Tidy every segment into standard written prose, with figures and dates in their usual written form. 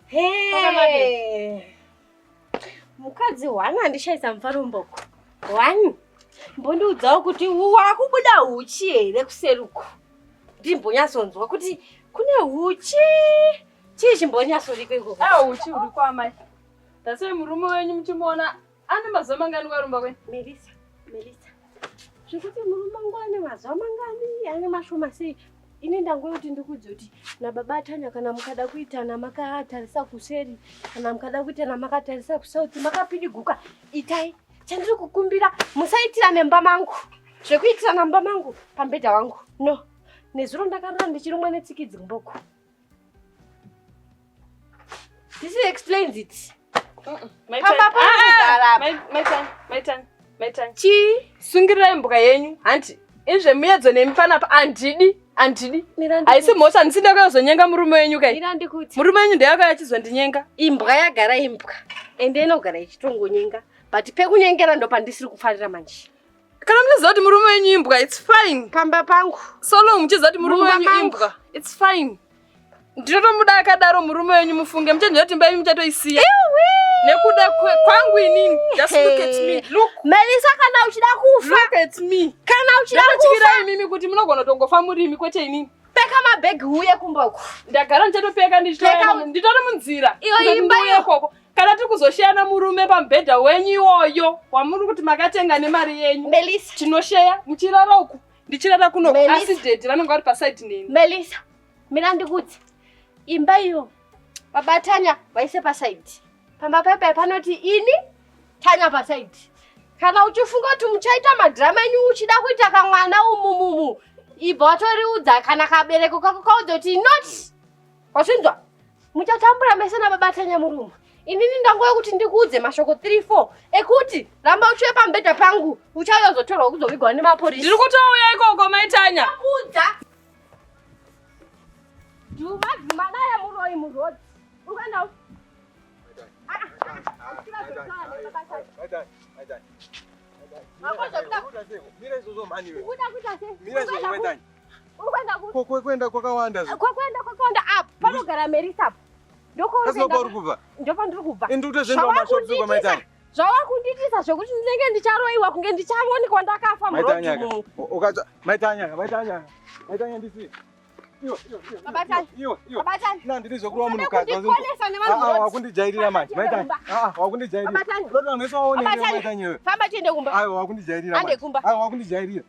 Hey. Mukadzi hwani andishaisa mufaro mboko. Hwani. Mbondiudzawo kuti wakubuda huchi here kuseri uku. Ndimbonyatsonzwa kuti kune huchi. Chii chimbonyatsoriko ikoko? Ah, huchi huri kwamai. That's why murume wenyu muchimuona ane mazuva mangani kwarumba kwenyu? Melissa, Melissa. Zvekuti murume wangu ane mazuva mangani, ane mashoma sei? Ini ndangoti ndikudze kuti nababa Tanya kana mukada kuitana makatarisa kuseri, kana mukada kuitana makatarisa kusouth, makapidiguka, itai. Chandiri kukumbira musaitirane mumba mangu. Zvekuitirana mumba mangu pambedha wangu. No. Nezuro ndakarara ndichirumwa netsikidzi kumboko. This explains it. Pamba panogara. Chii? Sungirirai mbuka yenyu hanti izvemuyedzo nemi panapa handidi handidi haisi mhosva handisi ndakayozonyenga murume wenyu kai murume wenyu ndeyakauya achizondinyenga imbwa yagara imbwa ende inogara ichitongonyenga but pekunyengera ndopandisiri kufarira manje kana muchiziva kuti murume wenyu imbwa its fine pamba pangu so long muchiziva kuti murume wenyu imbwa its fine ndinotomuda akadaro murume wenyu mufunge muchenjera kuti imba yenyu muchatoisiya nekuda kwangu inini just look at me look Melissa kana uchida kufa look at me kana uchida kufa imimi kuti munogona kutongofa murimi kwete inini peka mabhegi uye kumba uku ndagara ndichatopeka nditori munzira iyo imba ikoko kana tiri kuzosheyana murume pamubhedha wenyu iwoyo wamuri kuti makatenga nemari yenyu Melissa tinosheya muchirara uku ndichirara kuno asi daddy vanenge vari pasaidi neni Melissa Mira ndikuti imba iyo baba Tanya vaise pasaidi pamba pepe panoti ini Tanya pasaidi kana uchifunga kuti muchaita madhirama enyu uchida kuita kamwana umumumu ibva watoriudza kana kabereko kako kaudza kuti not wazvinzwa muchatambura mese nababa Tanya murumu inini ndanguva kuti ndikuudze mashoko 3 4 ekuti ramba uchiuya pamubhedha pangu uchauya uzotorwa kuzovigwa nemapurisa ndiri kutouya ikoko maitanya kudza Dhuma dhuma naye muroyi muroad. Uri kuenda upi? Kwekuenda kwakawanda. Kwekuenda kwakawanda apa panogara Melissa apa. Ndokwauri kubva. Ndopandiri kubva. Zvawakundiitisa Zvawakundiitisa zvekuti ndinenge ndicharoiwa kunge ndichaonekwa ndakafa muroad umu. Maitanya, maitanya. Maitanya ndisi. Wakundijairira manje wakundijairira famba tiende kumba aiwa wakundijairira aiwa wakundijairira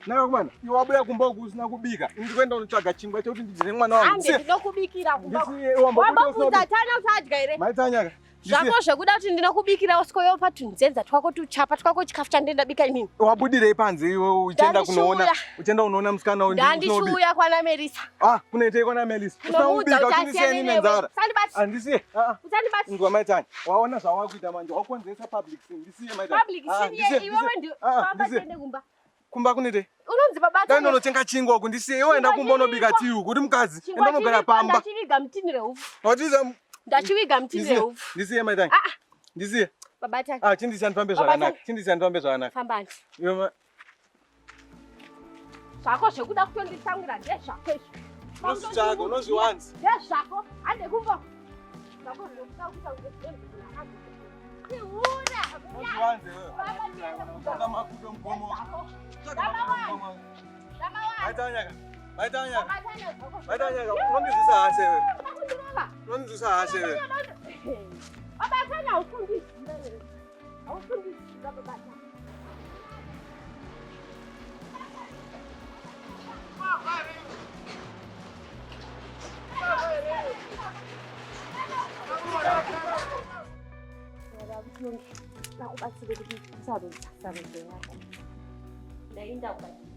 nakakumana iwe wabuya kumba uku usina kubika ndikuenda unotsvaga chingwa chekuti ndidye nemwana wangu ndinokubikira kumba wambofunza tanya usadya here maitanyaka Zvako zvekuda kuti ndinokubikira usikoyo patunzenza twako tuchapa twako chikafu chandendabika inini. Wabudirei panze iwe uchienda kunoona uchienda kunoona musikana uyu Ndandichiuya kwana Melissa. Ah, kunoitei kwana Melissa? Usina kubika uchindisiya inini nenzara. Usandibata. Andisiye. Ah. ah. Usandibata. Inzwa maitani. Waona zvawakuita manje wakonzeresa public scene. Ndisiye maitani. Public ah, scene iwewe ndi ah, famba tiende kumba. Kumba kunete? Unonzi baba Dai ndonotenga chingwa uku ndisiye iwe enda kumba unobika tii uku uri mukadzi. Enda unogara pamba. Ndachiviga mutini reupfu. Watiza Ndachiviga mutini reupfu. Ndisiye maitani. Ah. Ndisiye. Baba Tanya. Ah, chindisiya ndifambe zvakanaka. Chindisiya ndifambe zvakanaka. Famba andi. Iwe ma Zvako zvekuda kutonditsamwira ndezvako izvo. Unozvitsvaga, unozviwanza. Ndezvako. Hande kumba. Zvako zvekuda kuita kunge Ihura. Unozviwanza iwe. Tsvaga makudo mugomo. Tsvaga makudo mugomo. Maitanya. Maitanya. Maitanya, unondizwisa hasha iwe. Unondizwisa hasha iwe. Baba Tanya haufundiziva iwe. Haufundiziva baba Tanya. Ndakubatsire kuti usarudza sarudzo yako. Ndainda kubatsira.